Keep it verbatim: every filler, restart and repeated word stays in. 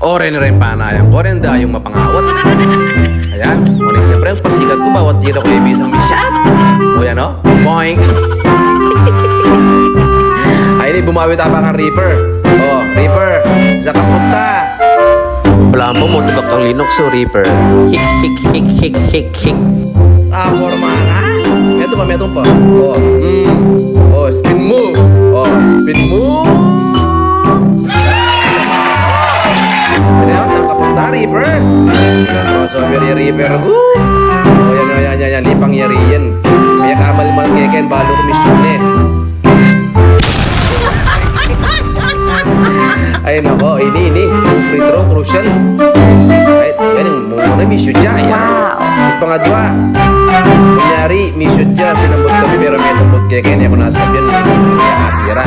O, reni rin panayan ku, reni dayung mapangawat. Ayan. O, ni siyempre, pasikat ku, bawat tira ku, e bisang misyat. O, yan, o. Boing. Ay, ini, bumawi ta pa kang Reaper. O, Reaper, sa kaputa. Balamu, mutugak kang Linux, o, Reaper. Hik, hik, hik, hik, hik, hik. Ah, porma na. Metung pa, metung pa. O, hmm. O, spin move. O, spin move. Ini, o, sang kaputa, Reaper. Crossover ya, Reaper. Woo! O, yan, yan, yan, yan, yan. Ipang yari yan. Kaya kamalmal keken, balu ku misyut ne. Ay, nako, ini, ini. Free throw, crucial. Ay, yan, yung muna misyut ya. Yan. Wow. Pangadwa. Kunyari, misyut ya, sinambut kami, pero me sambut keken, e ku na sasabian, e ku na sira.